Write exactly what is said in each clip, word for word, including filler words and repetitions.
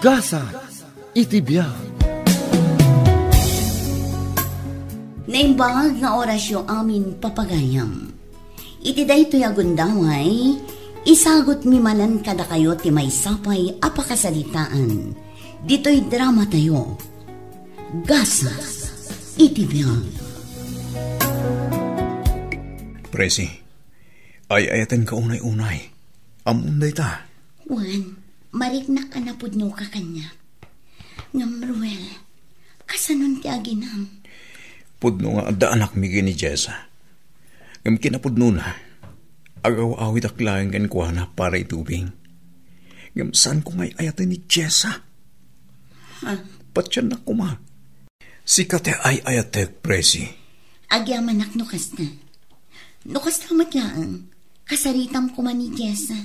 Gasat iti biag. Naimbag nga orasyo amin, papagayam. Iti daytoy a gundaway, isagutmi manen kadakayo ti maysa pay a pakasaritaan ditoy dramatayo, Gasat iti biag. Presi, ay-ayatenka unay-unay. Ammom dayta. Wen, mariknak a napudnoka kaniak. Ngem, Ruel, kasanon ti aginam? Pudno nga adda anakmi ken ni Jessa. Ngem kinapudnona, agaw-awidak laeng kenkuana para iti ubing. Ngem saanko nga ay-ayaten ni Jessa. Ha? Patiennak koma. Sika ti ay-ayatek, Presi. Agyamanak no kasta. No kasta met laeng, kasaritam koma ni Jessa.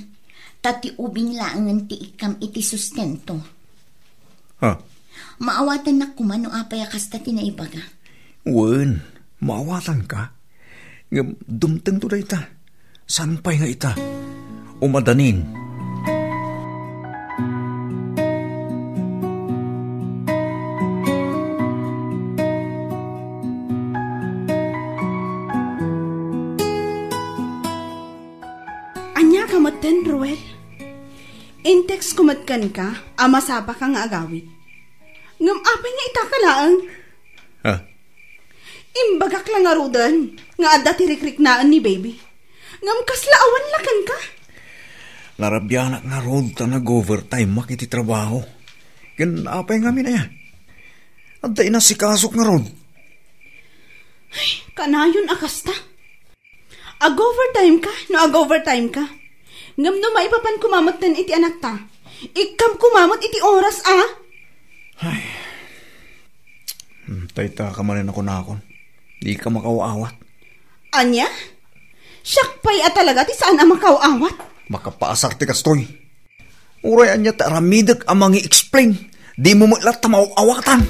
Ta ti ubing laengen ti ikkam iti sustento. Ha? Maawatannak koma no apay a kasta ti naibaga. Wen, maawatanka. Ngem dumtengto dayta. Saan pay nga ita? Umadanin. Ania ka metten, Ruel? Intext ko met kenka a masapaka nga agawid. Ngem apay nga ita ka laeng? Ha? Imbagak la ngaruden nga adda ti rikriknaen ni baby. Ngem kasla awan la kenka? Narabianak ngarud ta nag-overtime-ak iti trabaho. Ken apay ngamin aya? Adda inasikasok ngarud. Ay, kanayon a kasta. Ag-overtime ka no ag-overtime ka. Ngem no maipapan koma metten iti anakta, ikkam koma met iti oras a. Ay. Hmm, tayta ka manen a kunakon. Di ka makaawat. Ania? Siak pay a talaga ti saan a makaawat. Makapaasar ti kastoy. Uray ania ti aramidek a mangi-explain, dimo met latta maaw-awatan.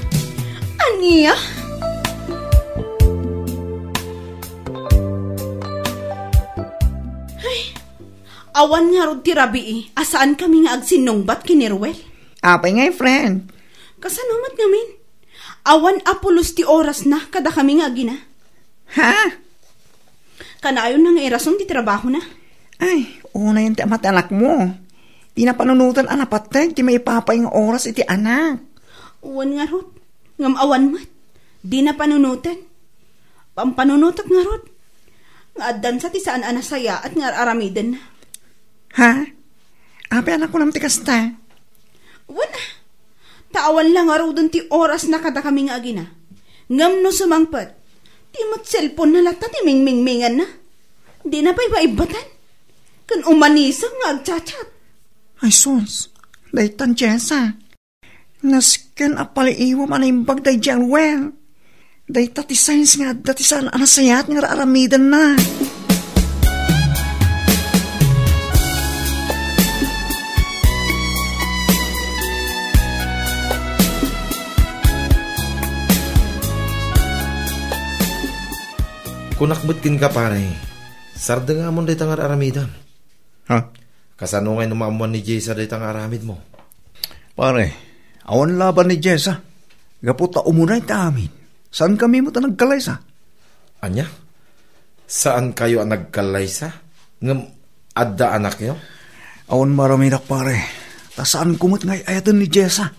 Ania? Ay, awan ngarud ti rabii a saankami nga agsinnungbat ken ni Ruel. Apay ngay, friend? Kasano met ngamin? Awan a pulos ti orasna kadakami nga agina. Ha? Kanayon na nga irason ti trabahona. Ay, unayen ti ama ti anakmo. Di na panunoten a napateg ti maipapay nga oras iti anak. Wen ngarud, ngem awan met. Di na panunoten. Pampanunotek ngarud, nga addansa ti saan a nasayaat nga ar-aramidenna. Ha? Apay a nakunam ti kasta? Wen, ta awan la ngaruden ti orasna kadakami nga agina. Ngem no sumangpet, ti met cellphone-na latta ti mingmingminganna. Dina pay maibbatan. Ken umanisem nga agchat-chat. Ay, sus, daytan Jessa. Nasken a paliiwam a naimbag daydiay a Ruel. Dayta ti signs nga adda ti saan a nasayaat nga ar-aramidenna. Kunak met kenka, pare, sardengamon dayta nga ar-aramidem. Ha? Kasano ngay no maammoan ni Jessa dayta nga aramidmo? Pare, awan laban ni Jessa. Gapu ta umunay ti amin. Saankami met a nagkallaysa. Ania? Saankayo a nagkallaysa? Ngem adda anakyo? Awan maaramidak, pare. Ta saanko met nga ay-ayaten ni Jessa.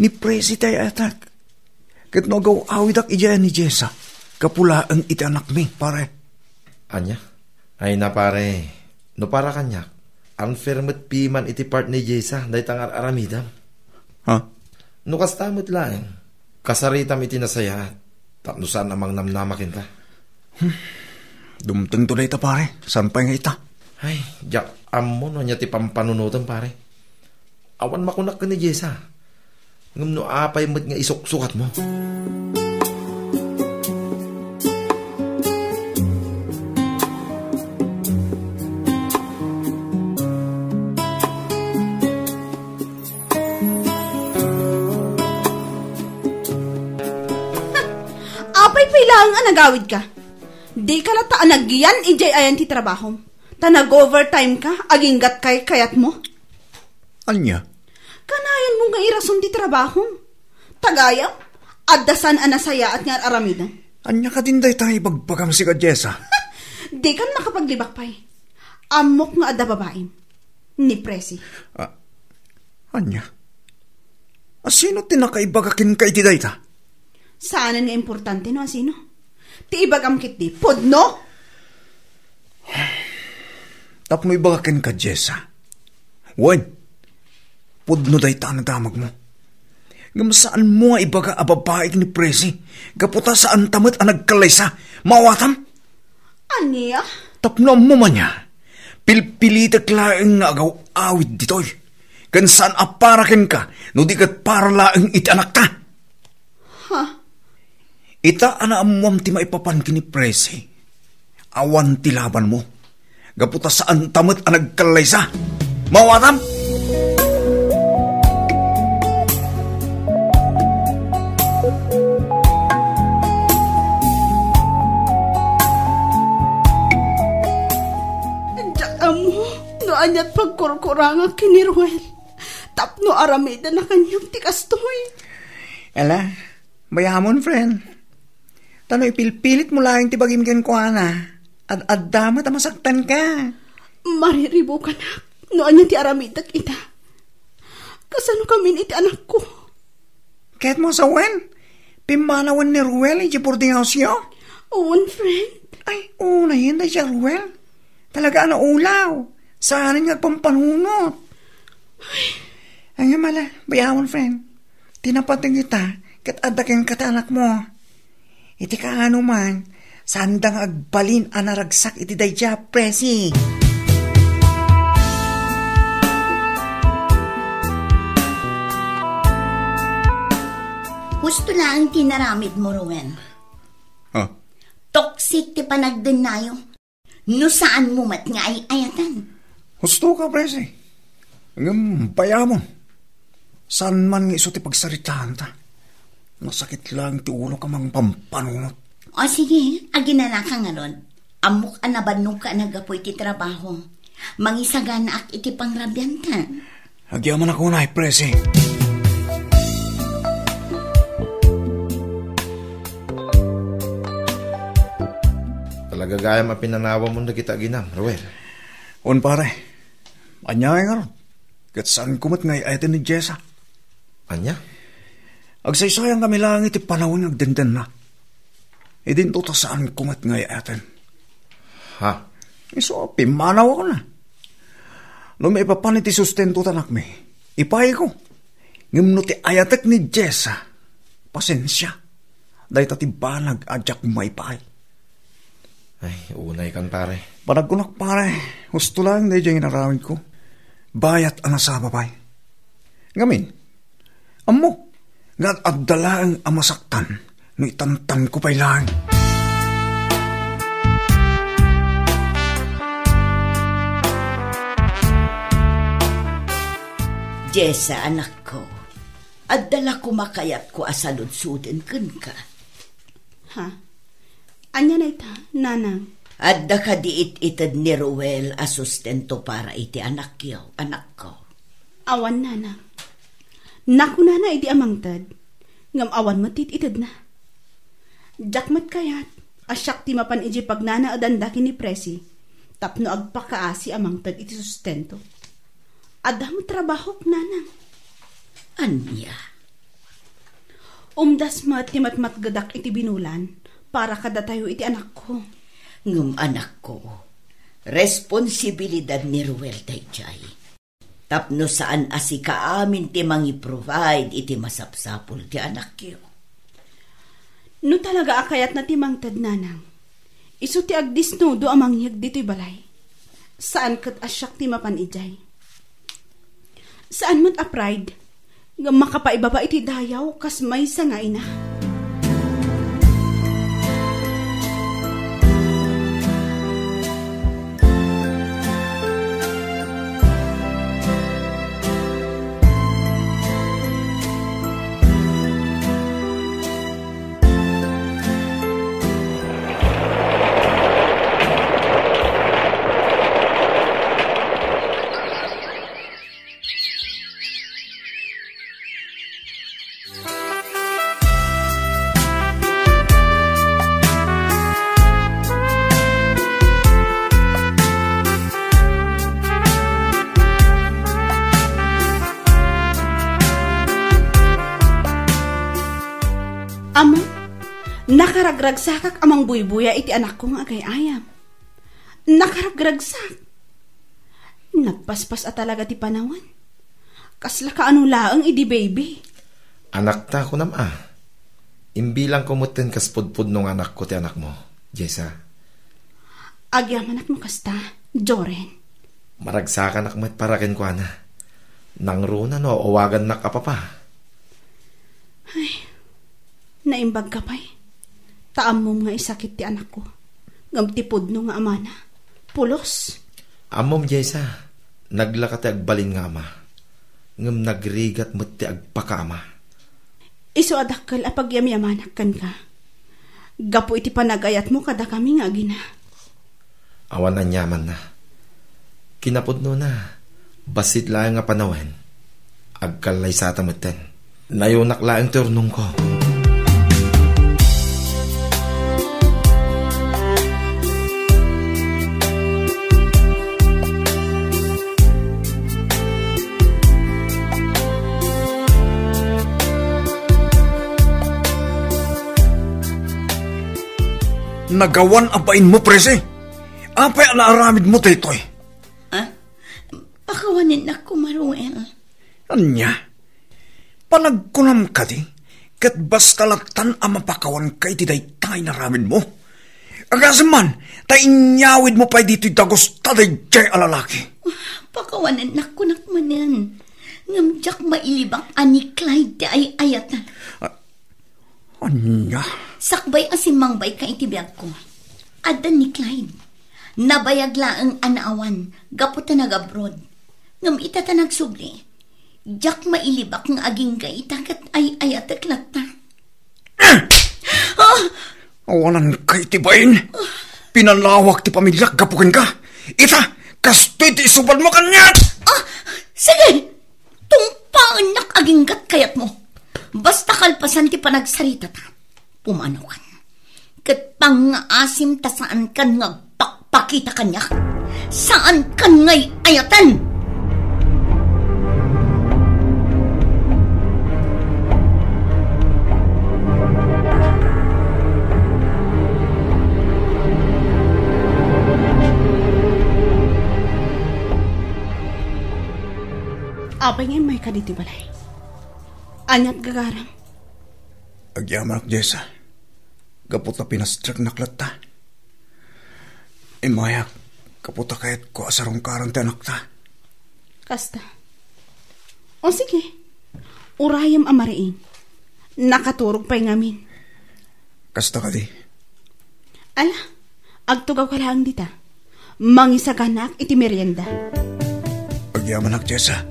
Ni Presi ti ay-ayatek. Ket no agaw-awidak idiay ni Jessa, gapu laeng iti anakmi, pare. Ania? Ay na, pare, no para kaniak, unfair met piman iti part ni Jessa dayta nga ar-aramidam. Ha? No kasta met laeng, kasaritam iti nasayaat, tapno saan a mangnamnama kenta. Hmm. Dumtengto dayta, pare. Saan pay nga ita? Ay, diak ammo no ania ti pampanunotem, pare. Awan makunak ken ni Jessa. Ngem no apay met nga isuksukatmo? Apay pay laeng a nagawidka? Dika latta a nagyan idiay ayan ti trabahom. Ta nag-overtime ka, aginggat kay kayatmo. Ania? Kanayon mo nga irason ti trabahom. Tagayam, adda saan a nasayaat nga ar-aramidem. Ania kadin dayta nga ibagbagam, sika Jessa? Dikan makapaglibak pay. Ammok nga adda babaim. Ni Presi. Ah, ania? Asino ti nakaibaga kenka iti dayta? Saanen nga importante no asino. Ti ibagam ketdi, pudno? Tapno ibaga kenka, Jessa. Wen, pudno dayta a nadamagmo. Ngem saanmo nga ibaga a babaik ni Presi, gapu ta saanta met a nagkallaysa. Maawatam? Ania? Tapno ammom ania, pilpilitek laeng nga agaw-awid ditoy. Ken saan a para kenka, no di ket para laeng iti anakta. Ha? Ita a naammoam ti maipapan ken ni Presi, awan ti labanmo. Gapu ta saanta met a nagkallaysa. Maawatam? Diak ammo no aniat pagkurkurangak ken ni Ruel tapno aramidna kaniak ti kastoy. Ala, bayamon, friend. Ta no ipilpilitmo laeng ti bagim kenkuana, ad-adda met a masaktanka. Mariribukanak no ania ti aramidek ita. Kasano kamin iti anakko? Ket mo sawen, pimmanawen ni Ruel iti boarding house-yo? Wen, friend. Ay, unayen daydiay a Ruel. Talaga a naulaw. Saanen nga agpampanunot. Ay. Ay, mala, bayamon, friend. Ti napateg ita, ket adda kenka ti anakmo. Iti kaano man, saanda nga agbalin a naragsak iti daydiay a Presi. Husto laeng ti naramidmo, Ruel. Ah. Toxic ti panagdennayo. No saanmo met nga ay-ayaten. Husto ka, Presi. Ngem bayamon. Saan man nga isu ti pagsaritaanta. Nasakit laeng ti ulok a mangpampanunot. O sige, aginanaka ngarud. Ammok a nabannogka a naggapu iti trabaho. Mangisaganaak iti pangrabianta. Agyamanak unay, Presi. Talaga gayam a pinanawamon dagiti aginam, Ruel. Wen, pare. Ania ngay ngarud? Ket saanko met nga ay-ayaten ni Jessa. Ania? Agsaysayankami laeng iti panawen nga agdendenna. Idinto ta saanko met nga ay-ayaten. Ha? Isu a pimmanawakon. No maipapan iti sustento ti anakmi, ipayko. Ngem no ti ayatek ni Jessa, pasensia. Dayta ti banag a diak maipay. Ay, unay kan, pare. Panagkunak, pare, husto laeng daydiay nga inaramidko. Bayat a nasaba pay. Ngamin, ammo, nga ad-adda laeng a masaktan no itantanko pay laeng. Jessa, anakko, adda la koma kayatko a saludsuden kenka. Ha? Ania dayta, nanang? Adda kadi it-ited ni Ruel a sustento para iti anakyo, anakko? Awan, nanang. Nakunana idi a mangted, ngem awan met ti it-itedna. Diak met kayat a siak ti mapan idiay pagnanaedan dagiti ni Presi tapno agpakaasi a mangted iti sustento. Adda met trabahok, nanang. Ania? Umdas met ti matmatgedak iti binulan para kadatayo iti anakko. Ngem anakko, responsibilidad ni Ruel daydiay. Tapno saan a sika amin ti mangi-provide iti masapsapul ti anakyo. No talaga a kayatna ti mangted, nanang, isu ti agdisnudo a mangyeg ditoy balay. Saan ket a siak ti mapan idiay. Saan met a pride, ngem makapaibaba iti dayaw kas maysa nga ina. Ama, nakaragragsakak a mangbuybuya iti anakko nga agay-ayam. Nakaragragsak. Nagpaspas a talaga ti panawen. Kasla kaano laeng idi baby. Anakta, kunam a. Imbilangko metten kas pudpudno nga anakko ti anakmo, Jessa. Agyamanak no kasta, Joren. Maragsakanak met para kenkuana. Nangruna no awagannak a papa. Ay, naimbag ka pay. Ta ammom nga isakit ti anakko. Ngem ti pudno nga amana, pulos. Ammom, Jessa, naglaka ti agbalin nga ama. Ngem nagrigat met ti agpakaama. Isu a dakkel a pagyamyamanak kenka. Gapu iti panagayatmo kadakami nga agina. Awan aniamanna. Kinapudnona, bassit laeng a panawen. Agkallaysata metten. Nayonak laeng ti urnongko. Nagawan a bainmo, Presi. Apay a naaramidmo daytoy? Ah, pakawanennak koma, Ruel. Ania? Panagkunam kadi, ket basta lattan a mapakawanka iti dayta inaramidmo? Agasem man, ta inyawidmo pay ditoy dagus ta daydiay a lalaki. Pakawanennak kunak manen. Ngem diak mailibak a ni Clyde ti ay-ayatan. Ah, ania? Sakbay a simmangbayka iti biagko, adda ni Clyde. Nabayag laeng a naawan gapu ta nag-abroad. Ngem ita ta nagsubli, diak mailibak nga agingga ita ket ay-ayatek latta. Ah! Awananka iti bain. Pinalawak ti pamiliak gapu kenka. Ita, kastoy ti isubadmo kaniak. Ah, sige. Tungpaennak aginggat kayatmo. Basta kalpasan ti panagsaritata, pumanokan. Ket pangngaasim ta saankan nga agpakpakita kaniak. Saankan nga ay-ayatan. Apay nga immayka ditoy balay? Aniat gagaram? Agyamanak, Jessa. Gapu ta pinastreknak latta. Immayak, gapu ta kayatko a sarungkaran ti anakta. Kasta. O sige. Urayem a mariing. Nakaturog pay ngamin. Kasta kadi. Ala, agtugawka laeng dita. Mangisaganaak iti merienda. Agyamanak, Jessa.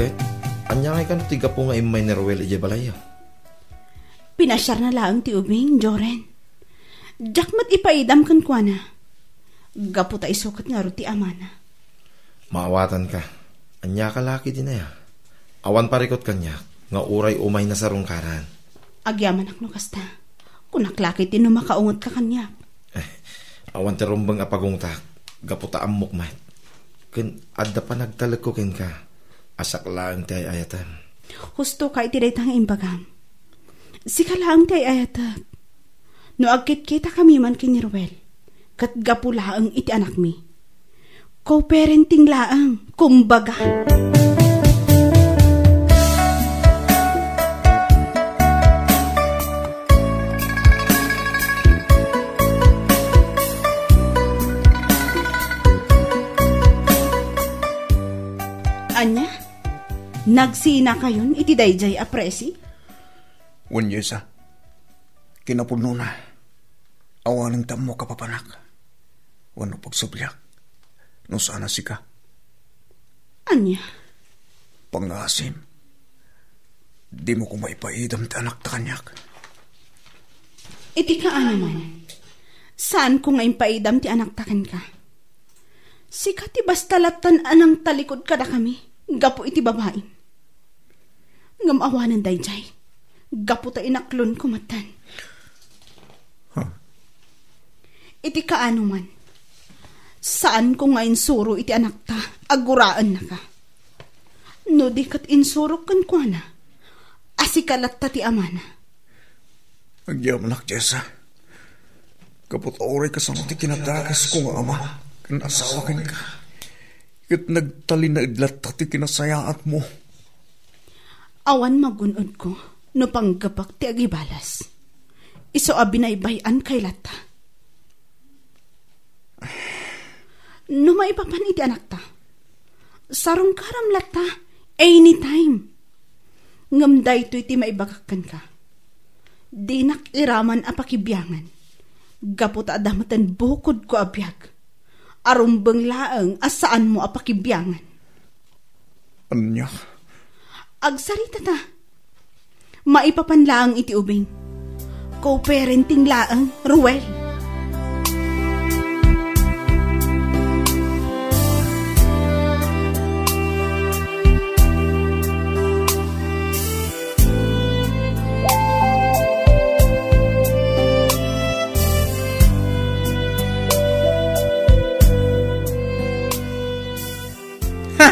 Ket, ania ngay kano ti gapu nga immay ni Ruel idiay balayyo? Pinasiarna laeng ti ubing, Joren. Diak met ipaidam kenkuana. Gapu ta isu ket ngarud ti amana. Maawatanka. Ania ka laki dinaya? Awan parikut kaniak nga uray umay nasarungkaran. Agyamanak no kasta. Kunak laki ti no makaungetka kaniak. Eh, awan ti rumbeng a pagungtak. Gapu ta ammok met. Ken adda panagtalekko kenka. A siak laeng ti ay-ayatem. Husto ka iti dayta nga imbagam. Sika laeng ti ay-ayatek. No agkitkitakami man ken ni Ruel, ket gapu laeng iti anakmi. Co-parenting laeng, kumbaga. Ania? Nagsinakayon iti daydiay a presi? Wen, Jessa. Kinapudnona, awanen ti ammok a papanak wenno pagsubliak no saan a sika. Ania? Pangngaasim, dimo koma ipaidam ti anakta kaniak. Iti kaanaman, saanko nga impaidam ti anakta kenka. Sika ti basta lattan a nangtalikod kadakami gapu iti babaim. Ngem awanen daydiay, gapu ta inaklonko metten. Iti kaano man, saanko nga insuro iti anakta a guraennaka. No di ket insurok kenkuana a sika latta ti amana. Agyamanak, Jessa. Gapu ta uray kasano ti kinadagasko nga ama ken asawa kenka, ket nagtalinaed latta ti kinasayaatmo. Awan magun-odko no panggepek ti agibalas. Isu a binaybay-an kay latta. No maipapan iti anakta, sarungkaram latta anytime. Ngem daytoy ti maibagak kenka. Dinak iraman a pakibiangan, gapu ta adda meten bukodko a biag. Arumbeng laeng a saanmo a pakibiangan. Ania? Agsarita ta. Maipapan laeng iti ubing. Co-parenting laeng, Ruel. Ha!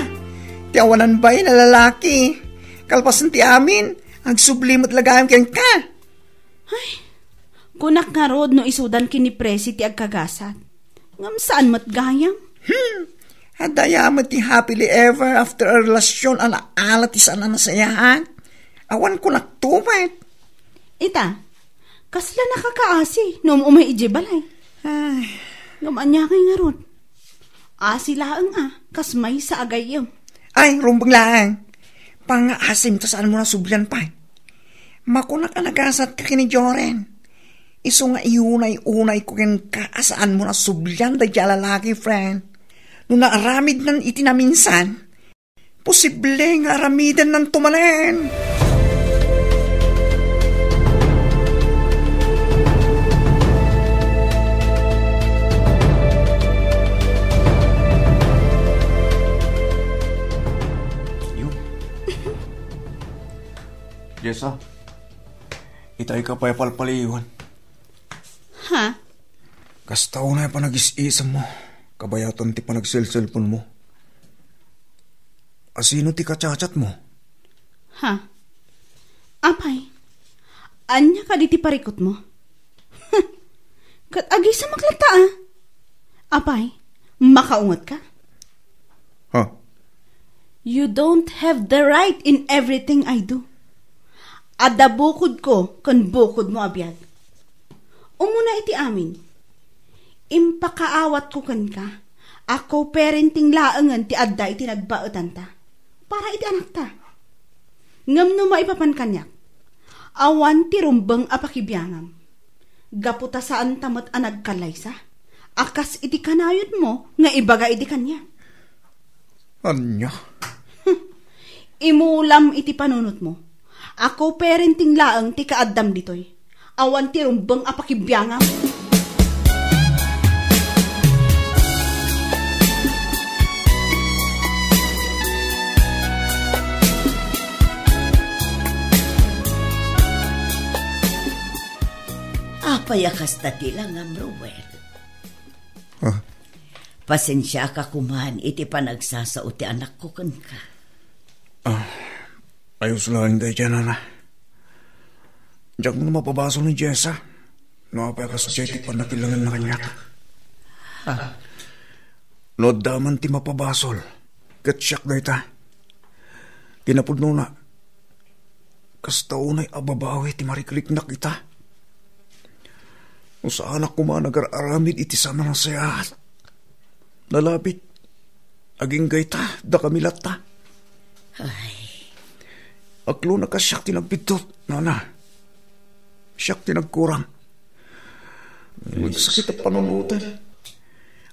Ti awanan bain a lalaki. Kalpasan ti amin, agsubli met la gayam kenka. Ay, kunak ngarud no isudan ken ni Presi ti agkagasat. Ngem saan met gayam? Hmm. Adda met ti happily ever after a relasyon a naala ti saan a nasayaat. Awan kunak to met. Ita, kasla nakakaasi no um-umay idiay balay. Ay. Ngem ania ngay ngarud? Asi laeng a, kas maysa a gayyem. Ay, rumbeng laeng. Pangaasim ta saanmo nasublian pay. Makunak a nagasatka ken ni Joren. Isu nga iunay-unayko kenka a saanmo nasublian daydiay a lalaki, friend. No naaramidnan iti naminsan, posible nga aramidennanto manen. Yun. Jessa, itay ka pay a palpaliwan. Ha? Kasta unay a panagis-isemmo, kabayatan ti panagselselponmo. Asino ti kachatchatmo? Ha? Apay, ania kadi ti parikutmo? Ket agisamak latta a. Apay, makaungetka? Ha? You don't have the right in everything I do. Adda bukodko ken bukodmo a biag. Umuna iti amin, impakaawatko kenka a co-parenting laengen ti adda iti nagbaetanta para iti anakta. Ngem no maipapan kaniak, awan ti rumbeng a pakibiangam. Gapu ta saanta met a nagkallaysa a kas iti kanayonmo nga ibaga idi kaniak. Ania? Imulam iti panunotmo. A co-parenting laeng ti kaaddam ditoy. Awan ti rumbeng a pakibiangam. Apay a kasta ti langam, Ruel? Ah. Pasensiaka koman iti panagsasao ti anakko kenka. Ah, ayos laeng daydiay, nana. Diak no mapabasol ni Jessa no apay a kasdiay ti pannakilangenna kaniak. Ah. No adda man ti mapabasol, ket siak dayta. Kinapudnona, kasta unay a babawi ti marikriknak ita. No saanak koma nga agar-aramid iti saan a nasayaat, nalabit, agingga ita, dakami latta. Ay. Aklonak a siak ti nagbiddut, nana. Siak ti nagkurang. Ay, agsakit a panunoten.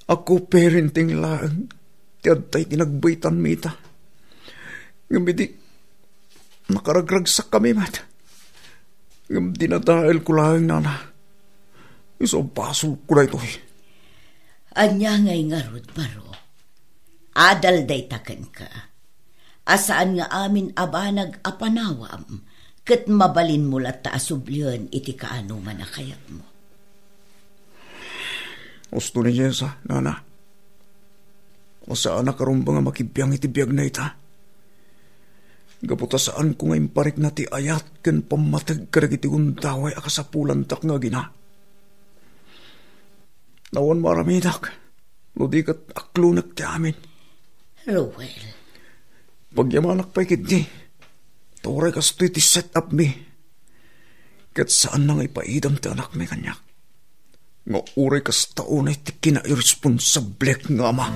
A co-parenting laeng ti adda iti nagbaetanmi ita. Ngem idi nakaragragsakkami met, ngem dinadaelko laeng, nana. Isu a basolko daytoy. Ania ngay ngarud, baro? Adal dayta kenka. A saan nga amin a banag a panawam, ket mabalinmo latta a sublien iti kaanoman a kayatmo. Husto ni Jessa, nana. Saanak a rumbeng a makibiang iti biagna ita. Gapu ta saanko nga imparikna ti ayat ken pammateg kadagiti gundaway a kasapulantak nga agina. Awan maaramidak, no di ket aklonek ti amin. Ruel. Pagyamanak pay ketdi. Ta uray kastoy ti set up mi. Ket saanna nga ipaidam ti anakmi kaniak. Nga uray kasta unay ti kinairresponsablek nga ama.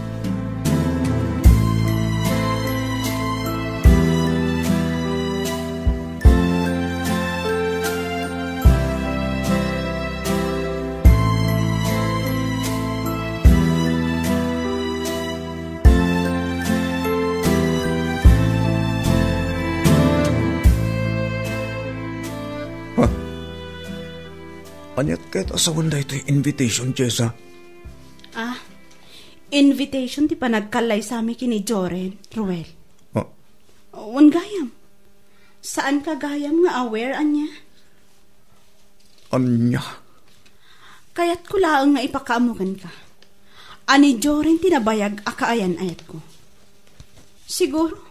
Ha? Aniat ket a sawen daytoy invitation, Jessa? Ah, invitation ti panagkallaysami ken ni Joren, Ruel. Ah. Wen gayam. Saanka gayam nga aware ania? Ania? Kayatko laeng nga ipakaammo kenka a ni Joren ti nabayag a kaayan-ayatko. Siguro,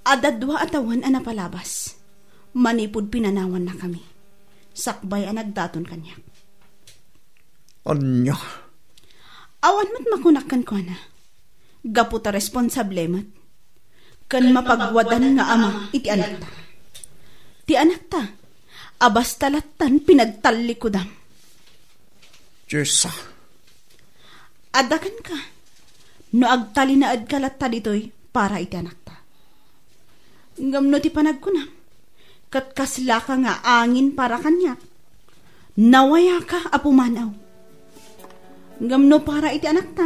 adda dua a tawen a napalabas manipud pinanawannakami, sakbay a nagdaton kaniak. Ania? Awan met makunak kenkuana. Gapu ta responsable met ken mapagwadan nga ama iti anakta. Ti anakta a basta lattan pinagtallikudam. Jessa. Adda kenka. No agtalinaedka latta ditoy para iti anakta. Ngem no ti panagkunam, ket kaslaka nga angin para kaniak, nawayaka a pumanaw. Ngem no para iti anakta,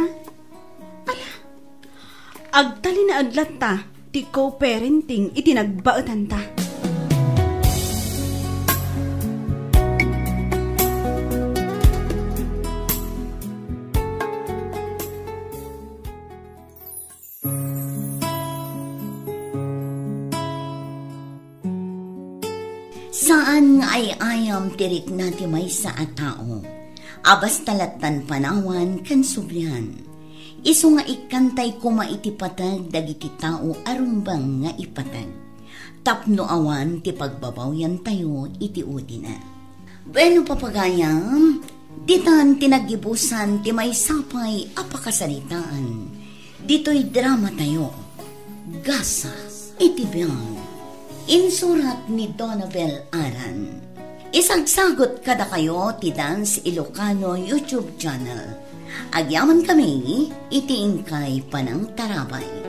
ala, agtalinaed latta ti co-parenting iti nagbaetanta. Saan nga ay-ayam ti rikna ti maysa a tao a basta lattan panawan ken sublian. Isu nga ikkantay koma iti pateg dagiti tao a rumbeng nga ipateg, tapno awan ti pagbabawyantayo iti udina. Bueno, papagayam, ditan ti naggibusan ti maysa pay a pakasaritaan ditoy dramatayo, Gasat iti Biag. Insurat ni Donabel Aran. Isagsagut kadakayo ti Dance Ilocano YouTube channel. Agyamankami iti inkay panangtarabay.